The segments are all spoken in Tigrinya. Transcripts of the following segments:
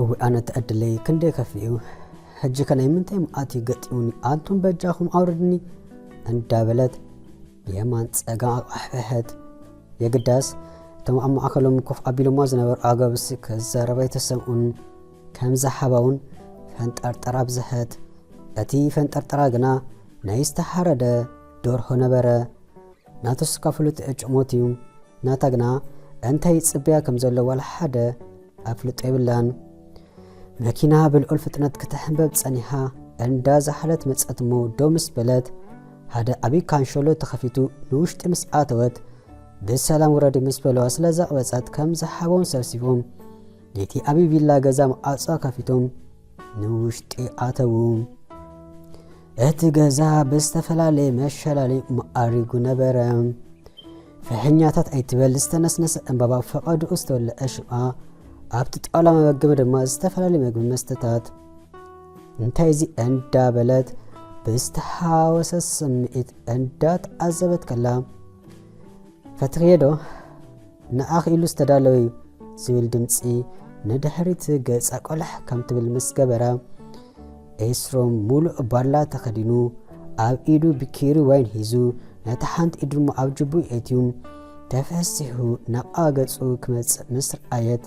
እዊ ኣነ ተዕድለይ ክንደይ ከፊ እዩ። ሕጂ ከ ናይ ምንታይ መዓት እዩ ገጢሙኒ? ኣንቱም በጃኹም ኣውርድኒ እንዳበለት የማን ጸጋም ኣቋሕፈሐት። የግዳስ እቶም ኣብ ማእከሎም ኮፍ ኣቢሎማ ዝነበሩ ኣጋብስ ክዛረባ ኣይተሰምኡን። ከም ዝሓባ እውን ፈንጠርጠር ኣብዝሐት። እቲ ፈንጠርጠራ ግና ናይ ዝተሓረደ ደርሆ ነበረ። ናቱስ ካብ ፍሉጥ ዕጭ ሞት እዩ። ናታ ግና እንታይ ይጽበያ ከም ዘሎ ዋላ ሓደ ኣፍልጦ የብላን። መኪና ብልዑል ፍጥነት ክትሕንበብ ጸኒሓ እንዳ ዛሓለት መጸት እሞ ደው ምስ በለት ሓደ ዓብዪ ካንሸሎ ተኸፊቱ ንውሽጢ ምስ ኣተወት ብሰላም ውረዲ ምስ በለዋ ስለ ዘቕበጸት ከም ዝሓቦም ሰብሲቦም ነቲ ዓብዪ ቪላ ገዛ መዓጾ ከፊቶም ንውሽጢ ኣተዉ። እቲ ገዛ ብዝተፈላለየ መሸላሊ መዓሪጉ ነበረ። ፍሕኛታት ኣይትበል ዝተነስነሰ ዕምባባ ፈቐድኡ ዝተወልዐ ሽምዓ ኣብቲ ጣውላ መበገቢ ድማ ዝተፈላለዩ መግቢ መስተታት። እንታይ እዚ እንዳበለት ብዝተሓወሰ ስምዒት እንዳተዓዘበት ከላ ፈትኽዮ ዶ ንኣኺ ኢሉ ዝተዳለወ እዩ ዝብል ድምፂ ንድሕሪት ገፃ ቆልሕ ከም ትብል ምስ ገበራ ኤስሮም ሙሉእ ባላ ተኸዲኑ ኣብ ኢዱ ብኪሪ ዋይን ሒዙ ነታ ሓንቲ ኢዱ ድማ ኣብ ጅቡ የእትዩ ተፈሲሑ ናብኣ ገፁ ክመፅእ ምስ ረኣየት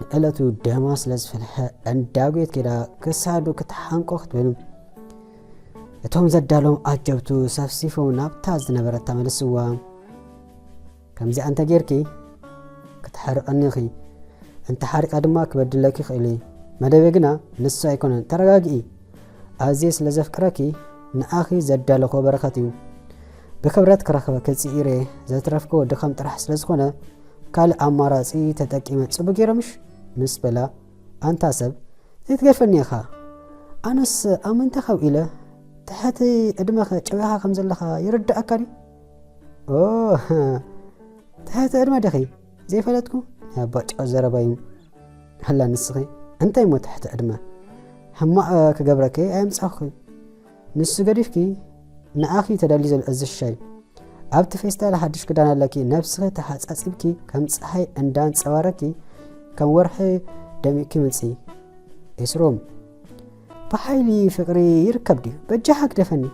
ንዕለቱ ደማ ስለ ዝፈልሐ እንዳጉየት ኬዳ ክሳዱ ክትሓንቆ ክትብል እቶም ዘዳሎም ኣጀብቱ ሰፍሲፎም ናብታ ዝነበረታ መልስዋ። ከምዚኣ እንተ ጌርኪ ክትሓርቐኒ ኢኺ፣ እንተ ሓሪቓ ድማ ክበድለኪ ይኽእል እየ። መደበይ ግና ንሱ ኣይኮነን። ተረጋግኢ። ኣዝየ ስለ ዘፍቅረኪ ንኣኺ ዘዳለኹዎ በረኸት እዩ። ብክብረት ክረኽበኪ ጽኢረ ዘትረፍክዎ ድኻም ጥራሕ ስለ ዝኾነ ካልእ ኣማራጺ ተጠቂመ ጽቡቕ ገይረ ምሽ ምስ በላ ኣንታ ሰብ ዘይትገድፈኒ ኢኻ። ኣነስ ኣብ ምንታይ ካብ ኢለ ትሕቲ ዕድመኸ ጨዊኻ ከም ዘለኻ ይርድኣካ ድዩ? ኦ ትሕቲ ዕድመ ዲኺ ዘይፈለጥኩ? ናይ ኣባ ጫው ዘረባ እዩ። ኣላ ንስኺ እንታይ እሞ ትሕቲ ዕድመ ሕማቕ ክገብረኪ ኣየምጻኹ። ንሱ ገዲፍኪ ንኣኺ ተዳልዩ ዘሎ እዚ ሽሻይ ኣብቲ ፌስታል ሓድሽ ክዳን ኣለኪ ነብስኺ ተሓጻጺብኪ ከም ጸሓይ እንዳንጸባረኪ ከም ወርሒ ደሚቅኪ ምጺ። ኤስሮም ብሓይሊ ፍቅሪ ይርከብ ድዩ? በጃኻ ግደፈኒ።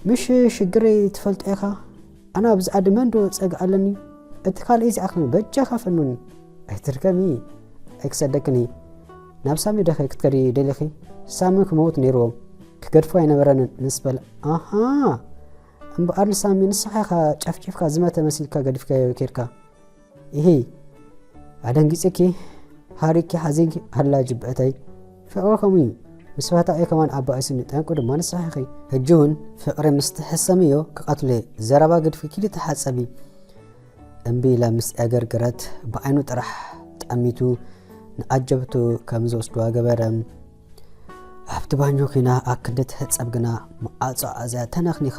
ምሽ ሽግረይ ትፈልጦ ኢኻ። ኣና ብዝኣዲ መን ዶ ጸግ ኣለኒ? እቲ ካልእ እዚ ኣኽኒ በጃኻ ፈኑኒ። ኣይትድከሚ። ኣይክሰደክኒ። ናብ ሳሚ ደኸ ክትከዲ ደሊኺ? ሳሚ ክመውት ነይርዎ። ክገድፎ ኣይነበረንን ምስ በለ ኣሃ እምበኣር ንሳሚ ንስኻ ኢኻ ጨፍጭፍካ ዝመተ መሲልካ ገዲፍካዮ ኬድካ። ኢሂ ኣደንጊጽኪ ሃሪኪ ሓዚንኪ ኣላ ጅብእተይ። ፍቕሪ ከምኡ እዩ። ምስ ባህታቂ ከማን ኣባኢሱኒ ጠንቁ ድማ ንስኻ ኢኺ። ሕጂ እውን ፍቕሪ ምስ ትሕሰምዮ ክቐትሎ እየ። ዘረባ ገድፊ ኪዲ ተሓጸቢ። እምቢ ኢላ ምስ ኣገርገረት ብዓይኑ ጥራሕ ጠሚቱ ንዓጀብቱ ከም ዝወስድዋ ገበረ። ኣብቲ ባኞ ኪና ኣክንዲ ትሕጸብ ግና መዓጾ ኣዝያ ተነኽኒኻ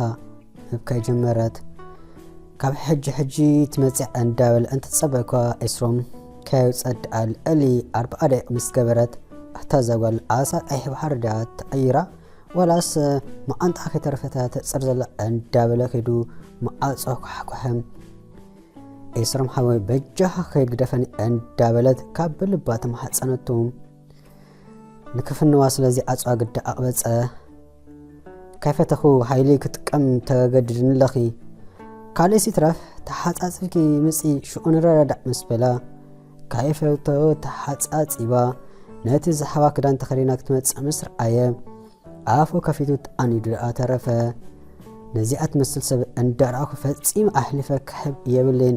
ምብካይ ጀመረት። ካብ ሕጂ ሕጂ ትመጽእ እንዳበለ እንትጸበኳ ኤስሮም ከየውጸ ደኣ ልዕሊ ኣርብዓ ደቂቕ ምስ ገበረት ኣታ እዛ ጓል ኣሳ ቀይሕ ባሕሪ ድያ ተቐይራ ዋላስ መዓንጣ ከይተረፈታ ተጽር ዘላ እንዳበለ ከይዱ መዓጾ ኳሕኳሐ። ኤስሮም ሓወይ በጃኻ ከይድ ግደፈኒ እንዳበለት ካብ ብልባ ተማሕጸነቱ። ንክፍንዋ ስለዚ ኣጽዋ ግዳ ኣቕበጸ። ካይፈተኹ ሓይሊ ክጥቀም ተገድድኒ ኣለኺ። ካልእስ ይትረፍ ተሓጻጽብኪ ምጺ ሽዑ ንረዳዳእ ምስ በላ ካይፈተኹ ተሓጻጺባ ነቲ ዝሓባ ክዳን ተኸዲና ክትመጽእ ምስ ረኣየ ኣፉ ከፊቱ ተኣኒዱ ደኣ ተረፈ። ነዚኣ ትመስል ሰብ እንዳረኣኹ ፈጺመ ኣሕሊፈ ክሕብ የብለይን።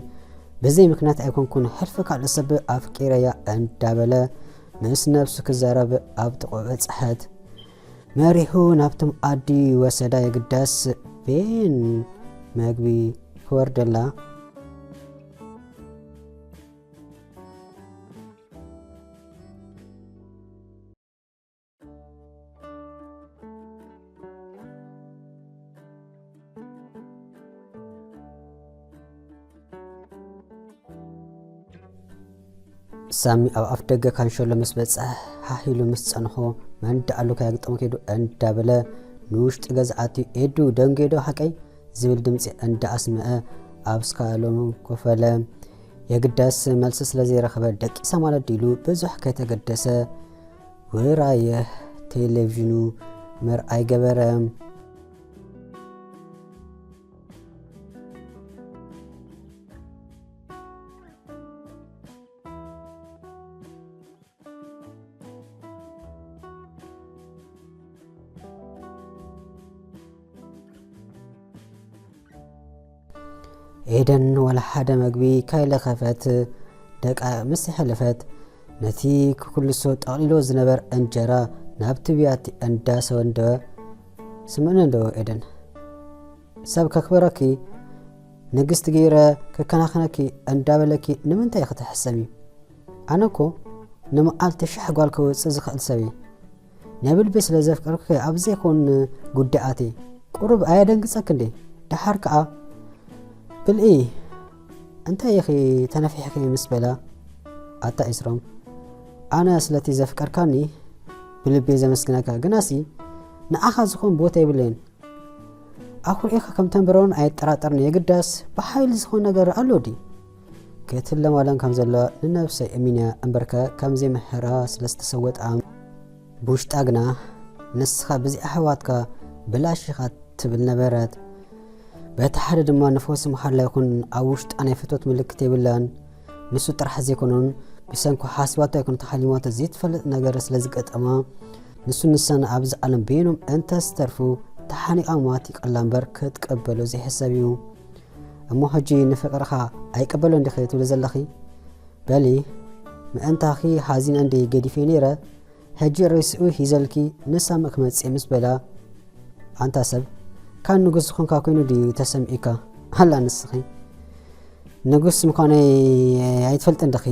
ብዘይ ምኽንያት ኣይኮንኩን ሕልፊ ካልእ ሰብ ኣፍቂረያ እንዳበለ ምስ ነብሱ ክዛረብ ኣብ ጥቕኡ በጽሐት። መሪሑ ናብቶም ኣዲ ወሰዳ የግዳስ ቤን መግቢ ክወርደላ። ሳሚ ኣብ ኣፍ ደገ ካንሸሎ ምስ በጽሐ፣ ሃህ ኢሉ ምስ ጸንሖ፣ መን ደኣ ኣሎ ከያግጥሞ ከይዱ እንዳበለ፣ ንውሽጢ ገዛ ኣትዩ፣ "ኤዱ፣ ደንጉየ ዶ ሓቀይ?" ዝብል ድምጺ እንዳኣስመዐ፣ ኣብ ስካሎም ኮፍ በለ። የግዳስ መልሲ ስለ ዘይረኸበ ደቂሳ ማለት ድዩ ኢሉ ብዙሕ ከይተገደሰ ውራየ ቴሌቪዥኑ ምርኣይ ገበረ። ኤደን ዋላ ሓደ መግቢ ካይለኸፈት ደቃ ምስ የሕለፈት፣ ነቲ ክኩልሶ ጠቕሊሎ ዝነበር እንጀራ ናብቲ ብያቲ እንዳሰወንደወ፣ "ስምዕኒ እንዶ ኤደን፣ ሰብ ከክብረኪ፣ ንግስቲ ገይረ ክከናኸነኪ እንዳበለኪ ንምንታይ ኢኺ ትሕሰሚ? ኣነ እኮ ንመዓልቲ ሽሕ ጓል ከውጽእ ዝኽእል ሰብ እየ። ናይ ብልቢ ስለ ዘፍቀርኩ ኣብ ዘይኮን ጉዳያተይ ቁሩብ ኣየደንግጸክ እንዴ? ደሓር ከኣ ብልኢ፣ እንታይ ኢኺ ተነፊሕኪ?" ምስ በላ፣ ኣታ ኢስሮም፣ ኣነ ስለቲ ዘፍቀርካኒ ብልቢ ዘመስግነካ፣ ግናሲ ንዓኻ ዝኾን ቦታ የብለይን። ኣኹርኢኻ ከም ተንበሮን ኣይጠራጠርን። የግዳስ ብሓይሊ ዝኾን ነገር ኣሎ ድዩ? ክትለማለም ከም ዘለዋ ንነብሰይ እሚንያ እምበርከ ከም ዘይምሕራ ስለ ዝተሰወጣ፣ ብውሽጣ ግና ንስኻ ብዚ ኣሕዋትካ ብላሽ ኢኻ ትብል ነበረት። በቲ ሓደ ድማ ንፈውሲ መሓላ ይኹን ኣብ ውሽጣ ናይ ፍትወት ምልክት የብላን። ንሱ ጥራሕ ዘይኮነን፣ ብሰንኩ ሓሲባቶ ኣይኮነ ተሓሊማቶ ዘይትፈልጥ ነገር ስለ ዝገጠማ፣ ንሱ ንሳን ኣብዚ ዓለም በይኖም እንተ ዝተርፉ፣ ተሓኒቓ ምማት ይቐላ እምበር ክትቀበሎ ዘይሕሰብ እዩ። እሞ ሕጂ ንፍቕርኻ ኣይቀበሎን ዲኺ ትብሊ ዘለኺ? በሊ፣ ምእንታኺ ሓዚነ እንዲ ገዲፈ ነይረ፣ ሕጂ ሬስኡ ሒዘልኪ ንሳመ ክመጽእ ምስ በላ፣ ኣንታ ሰብ፣ ካን ንጉስ ዝኾንካ ኮይኑ ድዩ ተሰሚዑካ? ኣላ ንስኺ ንጉስ ምዃነይ ኣይትፈልጥን ዲኺ?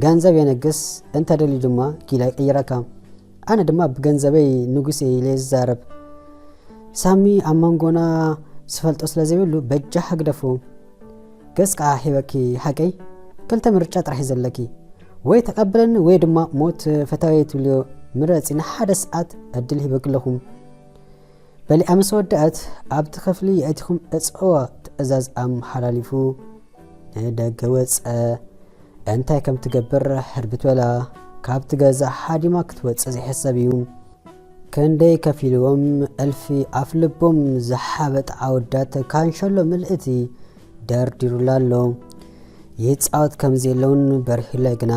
ገንዘብ የነግስ፣ እንተ ደልዩ ድማ ጊላ ይቕይረካ። ኣነ ድማ ብገንዘበይ ንጉስ እየ ኢለ ዝዛረብ። ሳሚ ኣብ መንጎና ዝፈልጦ ስለ ዘይብሉ በጃ ሕግደፉ። ገጽ ከኣ ሂበኪ ሓቀይ፣ ክልተ ምርጫ ጥራሕ እዩ ዘለኪ። ወይ ተቐበለኒ ወይ ድማ ሞት ፈታዊ ትብልዮ ምረጺ። ንሓደ ሰዓት ዕድል ሂበኪ ኣለኹ። በሊዓ ምስ ወደኣት ኣብቲ ክፍሊ የእቲኹም እጽዋ ትእዛዝ ኣመሓላሊፉ ንደገ ወጸ። እንታይ ከም ትገብር ሕርብት በላ። ካብቲ ገዛ ሓዲማ ክትወጽእ ዘይሕሰብ እዩ። ክንደይ ከፊልዎም እልፊ ኣፍ ልቦም ዝሓበጠ ኣወዳት ካንሸሎ ምልእቲ ደርዲሩላ ኣሎ። ይጻወት ከም ዘየለውን በርሂለ ግና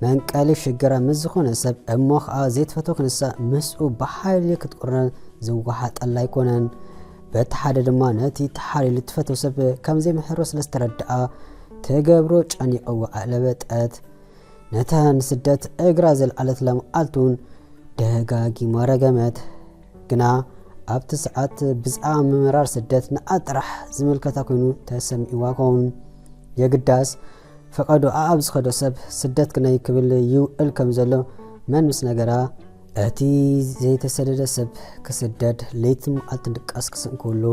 መንቀሊ ሽግራ ምስ ዝኾነ ሰብ እሞ ኸኣ ዘይትፈትዎ ክንሳ ምስኡ ብሓይሊ ክትቁርነ ዝወሓጠላ ኣይኮነን። በቲ ሓደ ድማ ነቲ ተሓሊሉ ትፈትዎ ሰብ ከም ዘይምሕሮ ስለ ዝተረድኣ ትገብሮ ጨኒቕዋ ኣለበጠት። ነታ ንስደት እግራ ዘልዓለትላ መዓልቲ እውን ደጋጊማ ረገመት። ግና ኣብቲ ሰዓት ብዛዕባ ምምራር ስደት ንዓ ጥራሕ ዝምልከታ ኮይኑ ተሰሚዕዋ ኸውን። የግዳስ ፈቐዶ ኣኣብ ዝኸዶ ሰብ ስደት ግናይ ክብል ይውዕል ከም ዘሎ መን ምስ ነገራ፣ እቲ ዘይተሰደደ ሰብ ክስደድ ለይትን መዓልትን ድቃስ ክስእን ከሎ፣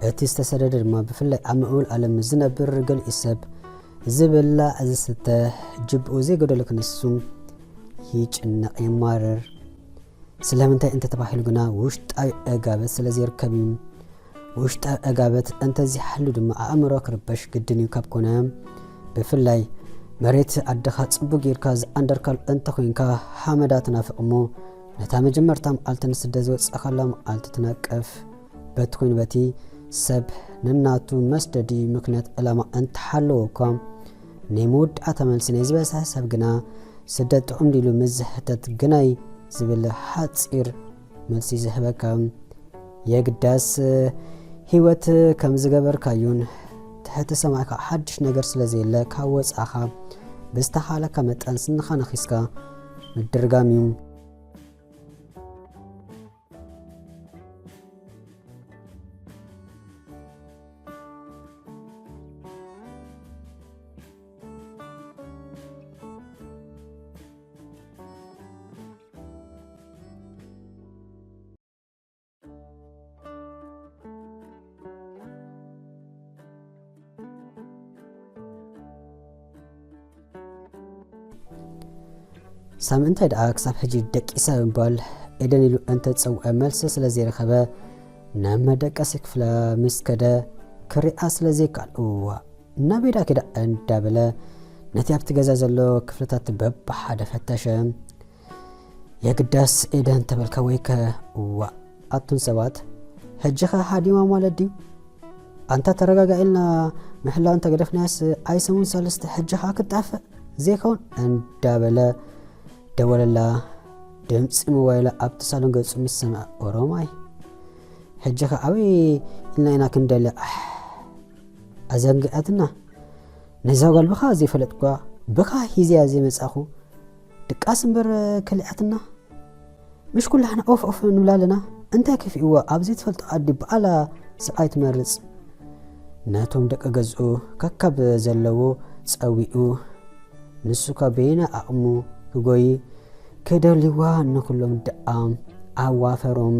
እቲ ዝተሰደደ ድማ ብፍላይ ኣብ ምዕቡል ዓለም ዝነብር ገሊኡ ሰብ ዝብላዕ ዝስተ ጅብኡ ዘይጎደሎ ክንሱ ይጭነቕ ይማረር። ስለምንታይ እንተተባሂሉ ግና ውሽጣዊ ዕጋበት ስለ ዘይርከብ እዩ። ውሽጣዊ ዕጋበት እንተዘይሃሉ ድማ ኣእምሮ ክርበሽ ግድን እዩ። ካብ ኮነ ብፍላይ መሬት ዓድኻ ጽቡቕ ጌርካ ዝዓንደርካሉ እንተኾይንካ ሓመዳ ትናፍቕ እሞ ነታ መጀመርታ መዓልቲ ንስደት ዝወጻእካላ መዓልቲ ትነቅፍ። በቲ ኮይኑ በቲ ሰብ ንናቱ መስደዲ ምኽንያት ዕላማ እንተሃለዎ እኳ፣ ናይ መወዳእታ መልሲ ናይ ዝበዝሐ ሰብ ግና ስደት ጥዑም ድዩ ኢሉ ምስ ዝሕተት ግናይ ዝብል ሓጺር መልሲ ዝህበካ። የግዳስ ህይወት ከም ዝገበርካዩን ትሕቲ ሰማይ ከዓ ሓድሽ ነገር ስለ ዘየለ ካብ ወጻኻ ብዝተኻለካ መጠን ስንኻ ነኺስካ ምድርጋም እዩ። ሳሚ እንታይ ደኣ ክሳብ ሕጂ ደቂሳ ብምባል ኤደን ኢሉ እንተጸውዐ መልሲ ስለ ዘይረኸበ ናብ መደቀሲ ክፍላ ምስ ከደ ክሪኣ ስለ ዘይከኣል፣ እዋእ፣ ናብ ቤዳ ኪዳ እንዳበለ ነቲ ኣብቲ ገዛ ዘሎ ክፍልታት በብሓደ ፈተሸ። የግዳስ ኤደን ተበልካ ወይከ? ዋ፣ ኣቱን ሰባት፣ ሕጂ ኸ ሃዲማ ማለት ድዩ? ኣንታ ተረጋጋ ኢልና ምሕላው እንተገደፍናዮስ ኣይሰሙን ሰለስተ ሕጂ ኸኣ ክጣፍእ ዘይከውን እንዳበለ ደወለላ። ድምፂ ሞባይላ ኣብቲ ሳሎን ገፁ ምስ ሰምዐ፣ ኦሮማይ፣ ሕጂ ኸ ኣበይ ኢልና ኢና ክንደልያ? ኣሕ፣ ኣዘንግዐትና። ነዛ ጓል ብኻ ዘይፈለጥኳ፣ ብኻ ሂዝያ ዘይመጻኹ፣ ድቃስ እምበር ከሊኣትና። ምሽ ኩላህና ኦፍ ኦፍ ንብላ ኣለና። እንታይ ከፊእዋ ኣብ ዘይትፈልጦ ዓዲ በዓላ ሰብኣይ ትመርጽ። ነቶም ደቂ ገዝኡ ከካብ ዘለዎ ጸዊኡ፣ ንሱ ካብ በይነ ኣቕሙ ክጎይ ክደልይዋ ንኹሎም ደኣ ኣዋፈሮም።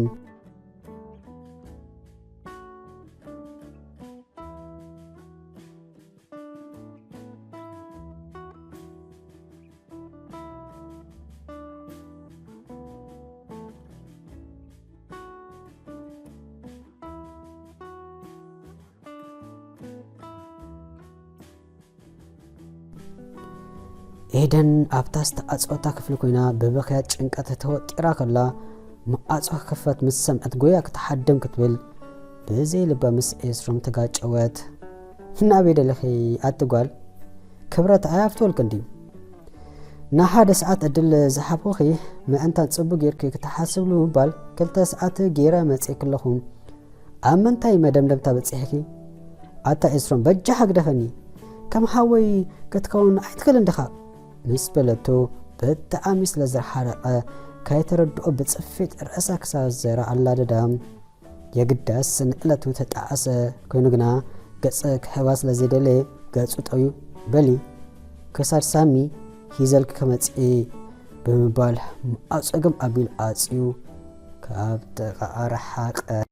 ኤደን ኣብታ ዝተዓጸወታ ክፍሊ ኮይና ብብኽያት ጭንቀት ተወጢራ ከላ፣ መዓጾ ክኽፈት ምስ ሰምዐት ጎያ ክትሓድም ክትብል ብዘይ ልባ ምስ ኤስሮም ተጋጨወት። ናበይ ደለኺ ኣቲ ጓል? ክብረት ኣይኣፍትወልክን ድዩ? ንሓደ ሰዓት ዕድል ዝሃብኹኺ ምእንታን ጽቡቕ ጌርኪ ክትሓስብሉ ምባል ክልተ ሰዓት ገይረ መጺእኪ ኣለኹ። ኣብ ምንታይ መደምደምታ በጺሕኪ? ኣታ ኤስሮም በጃኻ ግደፈኒ። ከም ሓወይ ክትከውን ኣይትኽእልን ዲኻ? ምስ በለቶ ብጣዕሚ ስለ ዝረሓረቐ ከይተረድኦ ብጽፊት ርእሳ ክሳብ ዘረኣላ ደዳ። የግዳስ ንዕለቱ ተጣዕሰ ኮይኑ ግና ገጸ ክሕባ ስለ ዘይደለየ ገጹ ጠውዩ፣ በሊ ክሳድ ሳሚ ሂዘልኪ ክመጽእ እየ ብምባል መዓጾ ግም ኣቢሉ ዓጽዩ ካብ ጥቓኣ ረሓቐ።